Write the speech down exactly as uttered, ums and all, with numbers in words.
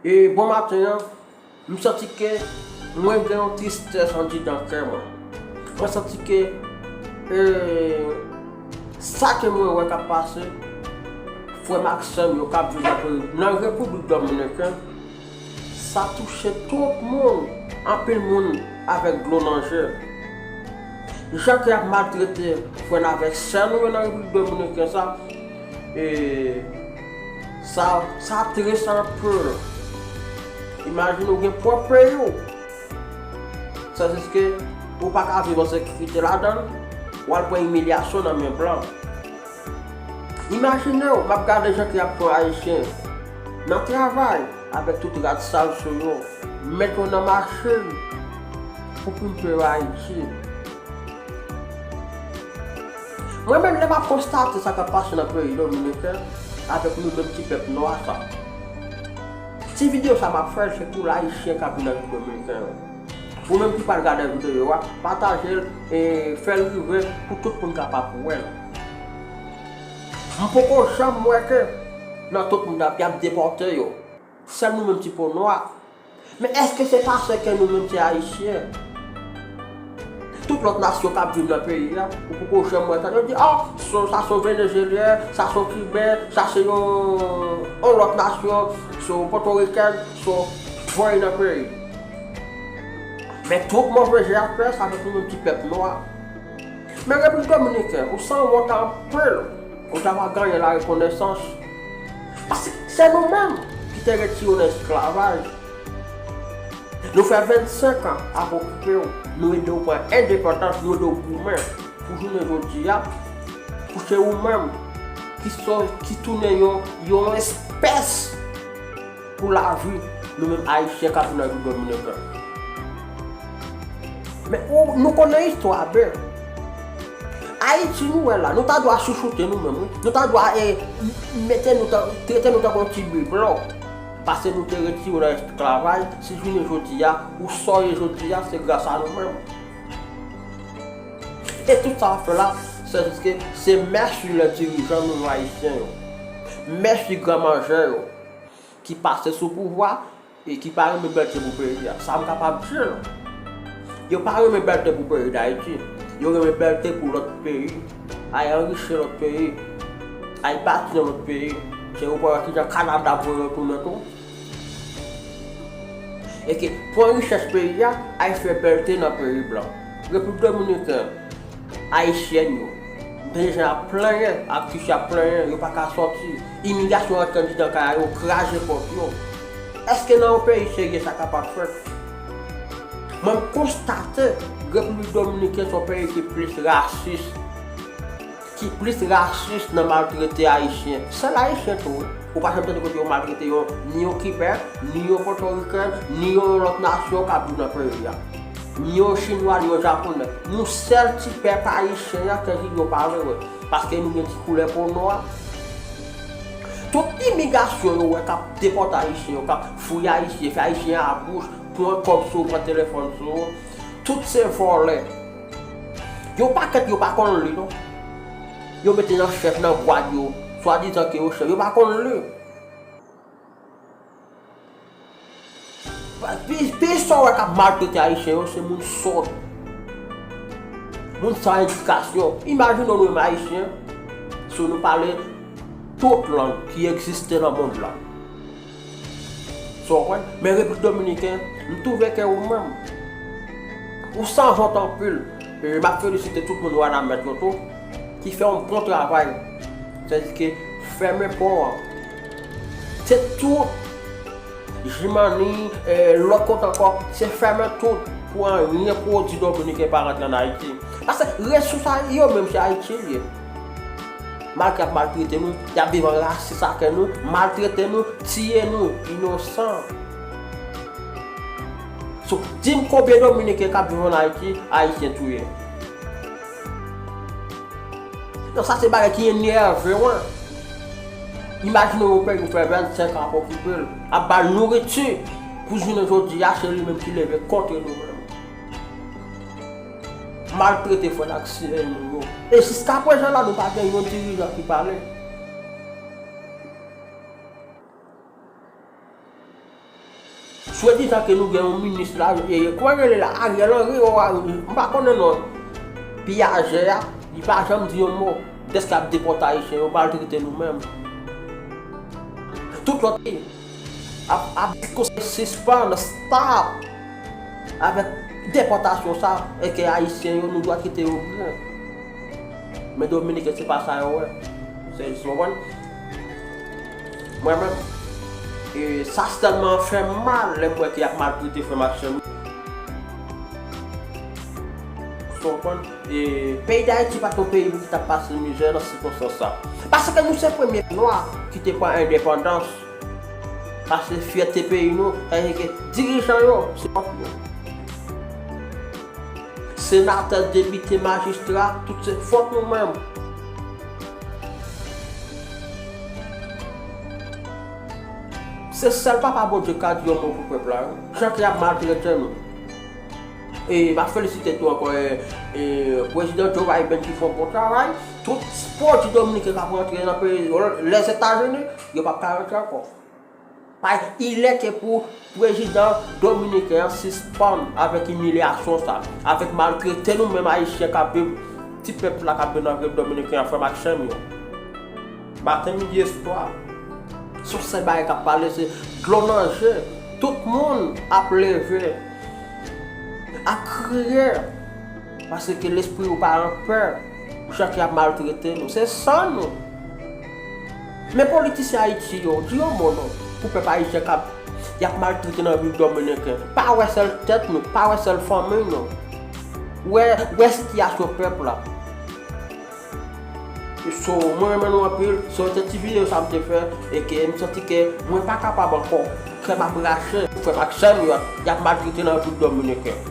E bon maten an, m santi ke mwen gen yon tristès andidan kè mwen. Mwen santi ke, e, sa ke mwen wè k ap pase, frè m ak sè m yo k ap viv nan peyi, nan Repiblik Dominikèn, sa touche tout moun, anpil moun avèk dlo nan je. Jan ke y ap maltrete frè n avèk sè nou yo nan Repiblik Dominikèn sa, e, sa, sa trist anpil. Imajine w gen pwòp peyi w. Sa se ke ou pa ka viv an sekirite ladan l, w al pran imilyasyon nan men blan. Imajine w, m ap gade jan ke y ap pran Ayisyen nan travay avèk tout rad sal sou yo, met yo nan machin pou pimpe Ayiti. Mwen menm, lè m ap konstate sa k ap pase nan peyi Dominiken avèk nou menm ti pèp nwa sa, ti videyo sa m ap fè l, se pou Ayisyen k ap vin nan Repiblik Dominiken yo. Ou menm ki pral gade videyo a, pataje l e fè l rive pou tout moun kapab wè l. M poko janm wè ke nan tout moun ap, y ap depòte yo. Sèl nou menm ti po nwa. Men èske se paske nou menm se Ayisyen? Tout lòt nasyon k ap viv nan peyi a, ou poko janm wè tande yo di, ah, so, sa se yon Venezyelyen, sa se yon Kiben, sa se yon, yon lòt nasyon, se yon Pòtorikèn, se yon foreigner peyi. Men tout move je ap fè sa, se pou yon ti pèp nwa. Men Repiblik Dominiken, ou sanwont anpil. Ou ta va genyen larekonesans. Paske se nou menm ki te retire w nan esklavaj. Nou fè vennsenk an ap okipe w. Nou ede w pran endepandans, nou ede w goumen pou jounen jodi a, pou se ou menm ki sò, ki tounen yon, yon espès pou lavi nou menm Ayisyen k ap viv nan Repiblik Dominiken. Men ou, nou konnen istwa a byen. Ayiti nou wè la, nou ta dwe chouchoute nou menm, wi. Nou ta dwe, e, mete nou tan, trete nou tankou yon ti biblo. Paske nou te retire w nan esklavaj, si jounen jodi a, ou sa w ye jodi a, se gras a nou menm. E tout sa w ap fè la, se jis ke se mèsi lè dirijan nou, nou Ayisyen yo. Mèsi gran manjè yo ki pase sou pouvwa e ki pa renmen bèlte pou peyi a. Sa m kapab di l. Yo pa renmen bèlte pou peyi Dayiti. Yo renmen bèlte pou lòt peyi. Ay anrichi lòt peyi. Ay bati nan lòt peyi. Se ou pa wè kijan Kanada ap voye yo tounen tou. E ke pran richès peyi a, ay fè bèlte nan peyi blan. Repiblik Dominiken, Ayisyèn yo. M tande jan y ap plenyen, aktis yo ap plenyen, yo pa ka sòti. Imilyasyon rantre andidan kay a, yo kraze pòt yo. Èske nan yon peyi serye sa kapab fèt? Mwen, m konstate Repiblik Dominiken se yon peyi ki plis rasis, ki plis rasis nan maltrete Ayisyen. Sèl Ayisyen tou, wi. Ou pa janm tande kote yo maltrete yon, ni yon Kiben, ni yon Pòtorikèn, ni yon lòt nasyon k ap viv nan peyi a. Ni yon Chinwa, ni yon Japonè. Nou sèl ti pèp Ayisyen an ke yo pa vle wè. Paske nou gen ti koulè po nwa. Tout imigrasyon yo wè k ap depòte Ayisyen yo, k ap fouye Ayisyen, fè Ayisyen a bouch, pran kòb sou ou, pran telefòn sou ou. Tout se vòlè. Yon pakèt yo pa konn li, non. Yo mete nan chèf, nan bwat yo, swadizan ke yo chèf, yo pa konn li. Pi, pi sa w wè k ap maltrete Ayisyen yo, se moun sòt. Moun san edikasyon. Imajine w, nou menm Ayisyen, si nou pale tout lang ki egziste nan mond lan. Sa w konprann? Men Repiblik Dominiken, m twouve ke ou menm, ou sanwont anpil. E m ap felisite tout moun Wanament yo tou, ki fè yon bon travay. Sètadi ke fèmen pò an. Se tout. Jimani, e, lòt kote ankò, se fèmen tout pou anyen pwodui dominiken pa rantre ann Ayiti. Paske resous a yo menm se Ayiti l ye. Malgre y ap maltrete nou, y ap viv an rasis ak nou, maltrete nou, tiye nou, inosan. So, di m konbyen dominiken k ap viv ann Ayiti, ayisyen touye. Non, sa se bagay ki enève mwen. Imajine yon peyi ou fè vennsenk an ap okipe l, ap ba l nouriti, pou jounen jodi a, se li menm ki leve kont nou menm. Maltrete frè n ak sè nou yo. E jiskaprezan la, nou pa gen yon dirijan ki pale. Swadisan ke nou gen yon minis la, e, kòman rele la, Ariel Henry, o, a, m pa konnen non. Piyajè a, li pa janm di yon mo. Dèske ap depòte Ayisyen, yo maltrete nou menm. Tout lòt peyi ap, ap di konsa sispann, stop avèk depòtasyon sa, e ke Ayisyen yo, nou dwe trete yo byen. Men Dominiken, se pa sa yo wè. Se, se, w konprann? Mwen menm, e, sa sèlman fè m mal lè m wè ke y ap maltrete frè m ak sè m. Ou konprann? E, peyi Dayiti pa t yon peyi ki t ap pase mizè nan sikonstans sa. Paske nou se premye nwa ki te pran endepandans. Paske fyète peyi nou, sa vle di ke dirijan yo, se fòt nou. Senatè, depite, majistra, tout se fòt nou menm. Se sèl Papa Bondye ka di yon mo pou pèp la, wi. Jan ke y ap maltrete nou. E m ap felisite tou ankò, e, e, Prezidan Joe Biden ki fè yon bon travay. Tout pwodui dominiken k ap rantre nan peyi, Lèzetazini, yo p ap ka rantre ankò. Paske ilè ke pou prezidan dominiken an sispann avèk imilyasyon sa, avèk maltrete nou menm Ayisyen k ap viv, ti pèp la k ap viv nan Repiblik Dominiken an, frè m ak sè m yo. Maten, midi, e swa. Se yon sèl bagay k ap pale, se dlo nan je. Tout moun ap leve, ap kriye. Paske lespri yo pa anpè. Jan ke y ap maltrete nou. Se san nou. Men politisyen Ayiti yo, di yon mo non. Pou pèp ayisyen k ap, y ap maltrete nan Repiblik Dominiken. Pa wè sèl tèt nou, pa wè sèl fanmi nou. Wè, wè sitiyasyon pèp la. So, mwen renmen nou anpil. Se yon ti videyo sa m te fè e ke m santi ke mwen pa kapab ankò. Kè m ap rache, frè m ak sè m yo, y ap maltrete nan Repiblik Dominiken.